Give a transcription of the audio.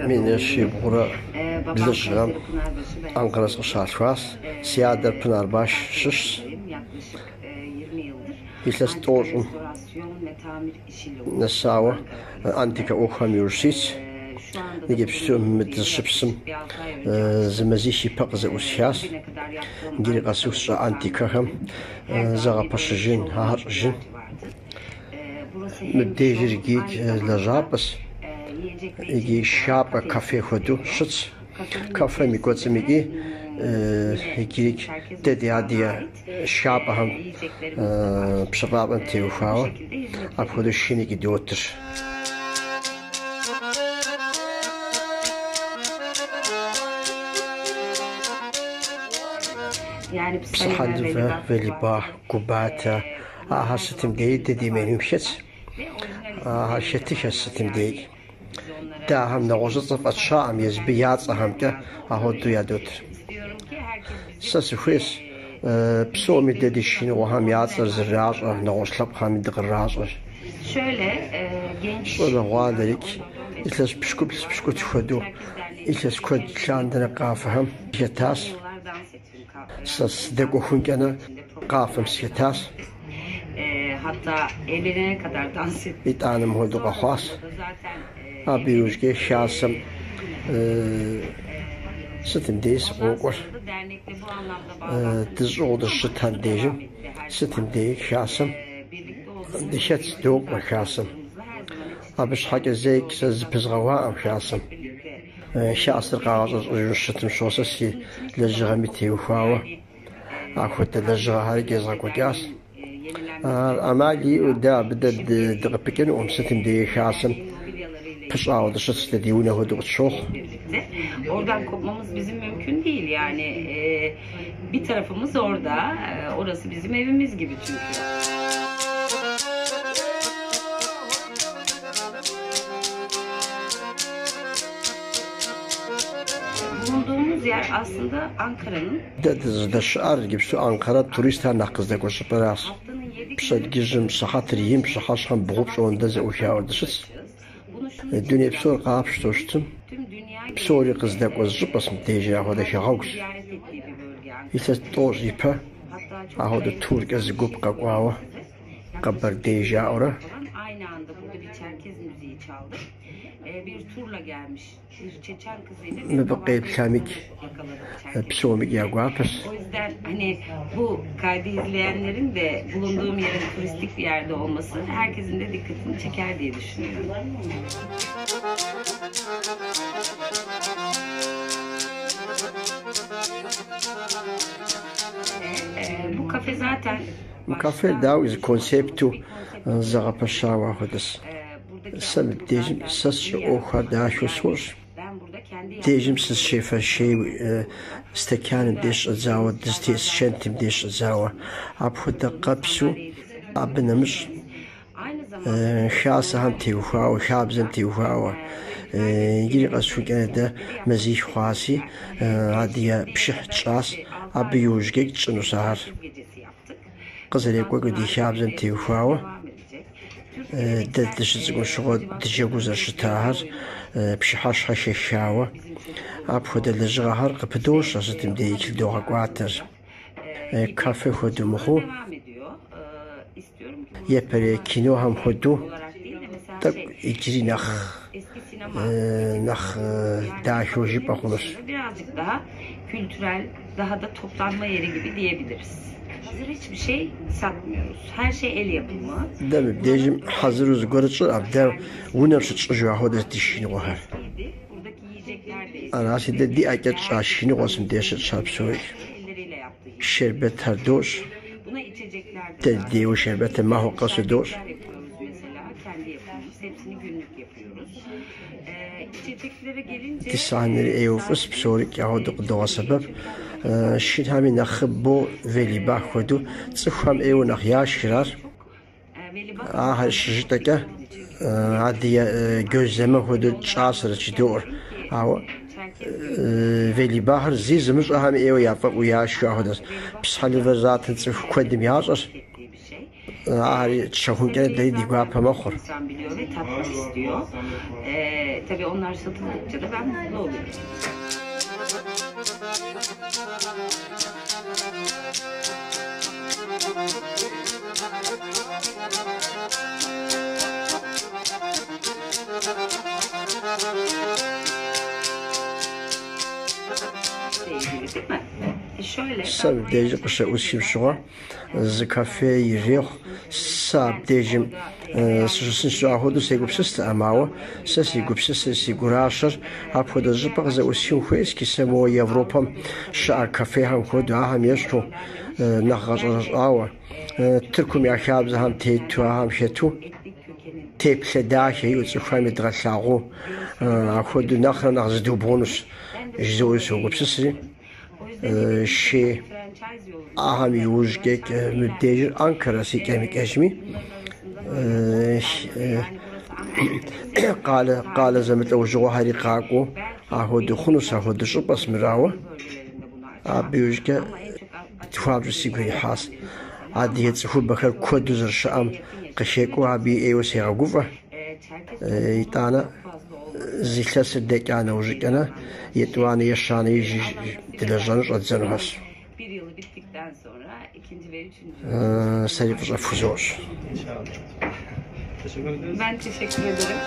Минрэ щибгъурэ блыщӏ гъэм Анкара сыкъыщалъхуащ. Си адэр Пынарбаш щыщщ. Илъэс тӏощӏым нэсауэ антикэ ӏуэхухэм иужь ситщ. Иджыпсту мы дызыщыпсым зы мазищ ипэ къызэӏусхащ. Иджыри къэсыху сщӏа антикэхэм зэгъэпэщыжын, ахэр щӏыжын. Мыбдежыр иджы лэжьапӏэщ, иджы шхапӏэ кафе хуэдэу щытщ. Кафем и кӏуэцӏым икӏи иджырикӏ дэ ди адыгэ шхапӏэхэм пщэфӏапӏэм теухуауэ апхуэдэу шхын икӏи дотыр. Псыхьэлывэ, велибахь, губатэ, ахэр сытым дей дэ ди менюм хэтщ. Ахэр хэтыхэщ сытым дей. Дэ ахэм нэгъуэщӏыцӏэ фӏэтщаӏым, езыбы я цӏэхэмкӏэ ахуэдэу ядотыр. Сэ сыхуейщ псоми дэ ди шхыныгъуэхэм я цӏэр зэрыращӏэ, нэгъуэщӏ лъэпкъхэми дыкъыращӏэр. Щӏалэгъуалэрикӏ илъэс пщыкӏуплӏ пщыкӏутху хуэдэу илъэс куэд лъандэрэ къафэхэм хэтащ. Сэ сыдэкӏуэхункӏэнэ къафэм сыхэтащ. Итӏанэ мыхуэдэу къэхъуащ. Абы иужькӏэ хасэм сытым дей сыкъокӏуэр. Дыщӏыгъуу дыщытам дежым сытым дей хасэм дыхэтщ, докӏуэ хасэм. Абы щхьэкӏэ зэикӏ сэ зыпызгъэуаӏым хасэм. Хасэр къагъэщӏэщӏэжу щытым щыгъуэ сэ си лэжьыгъэми теухуауэ апхуэдэ лэжьыгъэхэри езгъэкӏуэкӏащ. Ар ӏэмал иӏэу дэ абы дэ дыкъыпыкӏынукъым, сытым дей хасэм пыщӏауэ дыщытщ, дэ ди унэ хуэдэу къытщохъу. Oradan kopmamız bizim mümkün değil yani bir tarafımız orada, orası bizim evimiz gibi çünkü. Bulunduğumuz yer aslında Ankara'nın Дэ дыздэщыӏэр иджыпсту Анкара туристхэр нэхъ къыздэкӏуэ щӏыпӏэращ. Пщэдджыжьым сыхьэтыр им пщыхьэщхьэм бгъу пщӏондэ зэӏухауэ дыщытщ. Дуней псор къапщтэу щытым, псори къыздэкӏуэ зы щӏыпӏэщ мыбдежыр, апхуэдэ хэгъэгущ. Илъэс тӏощӏ ипэ апхуэдэ туркӏэ зы гуп къэкӏуауэ Къэбэрдей жаӏэурэ. Мыбы къеплъамикӏ псомикӏ я гуапэщ. O yüzden hani bu kaydı izleyenlerin de bulunduğum yerin turistik bir yerde olması herkesin de dikkatini çeker diye düşünüyorum. Bu kafe zaten Мы кафер дауи зы концепту зэгъэпэщауэ апхуэдэщ. Сэ мыбдежым сэ сщӏы ӏуэхухэр дахэу сощӏ. Дежым сызыщефэ шей стэканым деж щӏэдзауэ, дызытес шэнтым деж щӏэдзауэ. Апхуэдэ къабзэу абы нэмыщӏ хасэхэм теухуауэ, хабзэм теухуауэ. Иджыри къэсхукӏэ дэ мазих хъуаси, адыгэ пшыхь тщӏащ, абы иужькӏэ тщӏынущ ахэр. Къызэрекӏуэкӏыу ди хабзэм теухуауэ дэ дыщыцӏыкӏум щыгъуэ дыджэгуу зэрыщытахэр пщыхьэщхьэ хэхауэ. Апхуэдэ лэжьыгъэхэр къыпыдощэ сытым дей икӏи догъэкӏуатэр. Кафе хуэдэу мыхъуу, япэрей кинохэм хуэдэу тӏэкӏу иджыри нэхъ нэхъ дахэу жыпӏэ хъунущ. Birazcık daha kültürel, daha da toplanma yeri gibi diyebiliriz. Hazır hiçbir şey satmıyoruz. Her şey el yapımı. Дэ мыбдежым хьэзыру зыгуэр тщӏыӏэм, дэ унэм щытщӏыжу апхуэдэщ ди шхыныгъуэхэр. Eskiydi. Buradaki yiyecekler de Аращи, дэ ди ӏэкӏэ тщӏа шхыныгъуэщ мыбдеж щытщӏар псори. elleriyle yaptığı. Шербетхэр дощӏ. Buna içecekler de Дэ dahil. дейуэ шербетыр махуэ къэсу дощӏ. Şerbetler yapıyoruz mesela. Kendi yapımız. Hepsini günlük yapıyoruz. İçecek Ди сыхьэнри ӏейуэ фӏыщ, псорикӏ апхуэдэу къыдогъэсэбэп. Шхынхэми нэхъыбэу велибах хуэдэу цӏыхухэм ӏейуэ нэхъ яшхыр ар. Ахэр щыжытӏэкӏэ адыгэ гёзлэмэ хуэдэу тщӏащэрэт жыдоӏэр. Ауэ велибахыр зи зымыщӏэхэми ӏейуэ яфӏэфӏу яшхыр апхуэдэщ. Псыхьэлывэ затэн цӏыху куэдым ящӏэщ. Ахэри тщэхункӏэрэ дэри ди гуапэ мэхъур. Сэ мыбдежыр къыщызэӏусхым щыгъуэ зы кафе ирехъу, сэ абдежым сыщысын апхуэдэу сегупсыстэкъым, ауэ сэ си гупсысэр, си гуращэр апхуэдэ щӏыпӏэ къызэӏусхын хуейщ, сэ моуэ Европэм щыӏэ кафехэм хуэдэу, ахэм ещхьу, нэхъ гъэщӏэрэщӏауэ, Тыркум я хабзэхэм тету, ахэм хэту, теплъэ дахэ иӏэу цӏыхухэм едгъэлъагъуу, апхуэдэу нэхърэ нэхъ зыдубгъунущ жызоӏэри согупсысри. Шей ахэм иужькӏэ мыбдежыр Анкарэщ икӏэм-икӏэжми къалэ къалэ зэмылӏэужьыгъуэхэри къакӏуэу апхуэдэу хъунущ, апхуэдэ щӏыпӏэщ мыр, ауэ абы иужькӏэ хуабжьу сигу ирихьащ. Адыгэ цӏыхубэхэр куэду зэрыщыӏэм къыхэкӏыу абы ӏейуэ сегъэгуфӏэ. Итӏанэ зы илъэсыр дэкӏа нэужькӏэнэ етӏуанэ, ещанэ ижь дылэжьэну щӏэддзэнухэщ. Сэри фӏыщӏэ фхузощӏ. Ben teşekkür ederim.